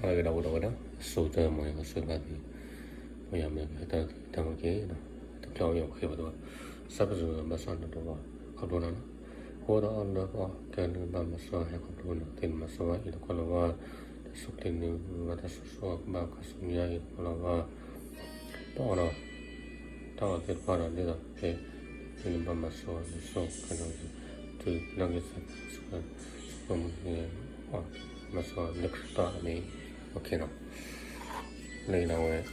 ဂ့ၤဒီးဝဲဒီးဝဲဒၣ် စိၤတၢ်မၤယၤကစိၤတဘၣ်သ့ၣ်, ဝဲယၤမ့ၢ်ဟဲတၢ်တၢ်မၤက့ၤဒီး တကျီအီၣ်ယၤဃ့ဘၣ်တဘၣ်, စၢ်ပစူၤဘၣ်စီၣ်နီၤတဘၣ်, ခီဖျိနီၤနီၤ, အဃိဒီးအီၣ်လၢပအီၣ်ကဲန့ၣ်ဘၣ်မၤစၢၤဟဲခီဖျိနီၤ သ့ၣ်နမၤစၢၤဘၣ်အံၤတခီလီၤဘၣ်, တၢ်ဆိၣ်ချ့န့ၣ်ဘၣ်တၢ်ဆိၣ်ဆိၣ်ဘၣ်ခါဆူညါအံၤတခီလီၤဘၣ်, ပအီၣ်နီၤ, တၢ်အီၣ်သ့ၣ်တဖၣ်ဒီးဒ်သိးဖဲ သ့ၣ်နဘၣ်မၤစၢၤဝဲလၢစိၤကဲနီၤ, တုၤနီၣ်ဂံၢ်စၢ် ဆိကမိၣ်န့ၣ် မၤစၢၤလၢခရံာ်တၢ်အမံၤ, လၢအံၤန့ၣ်ဝဲ တၢ်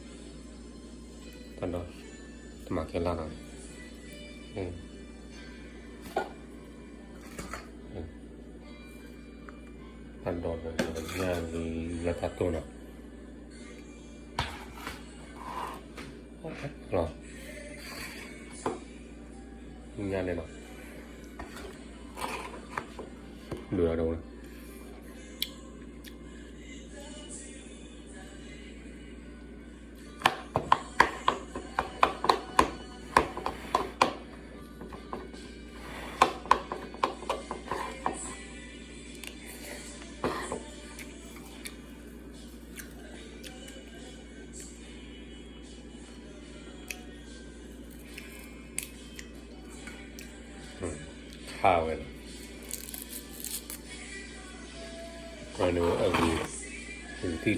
ဒီး တမၤကဲလၢ်နီၤ, တၢ်ဒီးညၣ်လံလၢတၢ်တိၢ်နီၤ, လီၤ, ညၣ်လဲၣ်နီၤ, ဒုးဒီး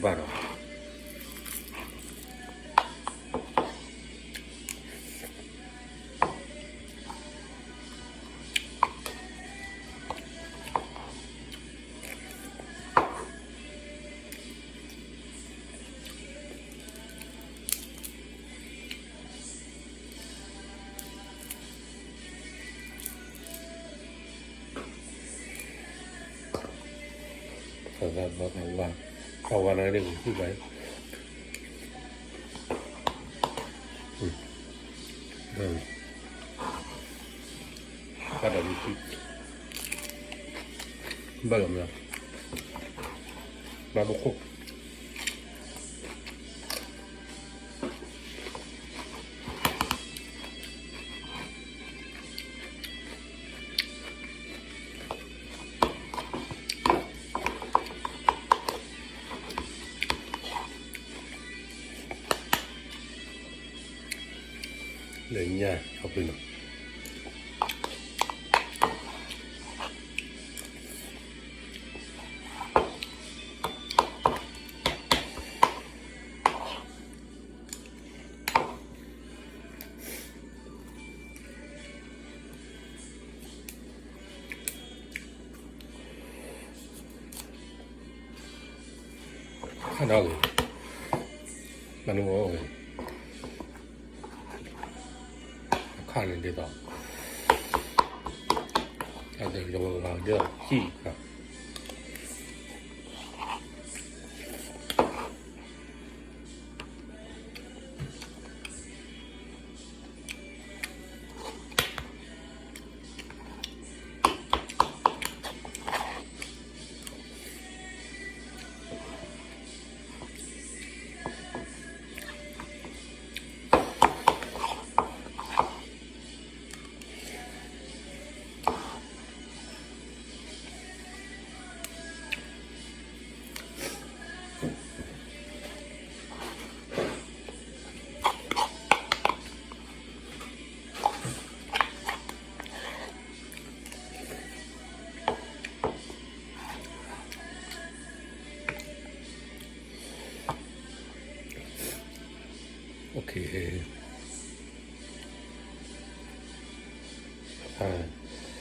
ခါဝဲလီၤ, အဂ့ၤ, ဂ့ၤသံၣ်ဘၣ်နီၤ. ပဝါန့ၣ်ဒ်ဂုာ်သံၣ်ဘၣ်, ဘၣ်ဒီးမ့ၢ်, ဘၣ်ပခိၣ် လၢညၣ်အပူၤနီၤ. ခါဒီးဂ့ၤ, မနုၤအိၣ်ဂ့ၤ, အခါန့ၣ်ဒ်သိး, အတယီၤဂၤဒ်သိးဟံၣ်နီၤ. Okay.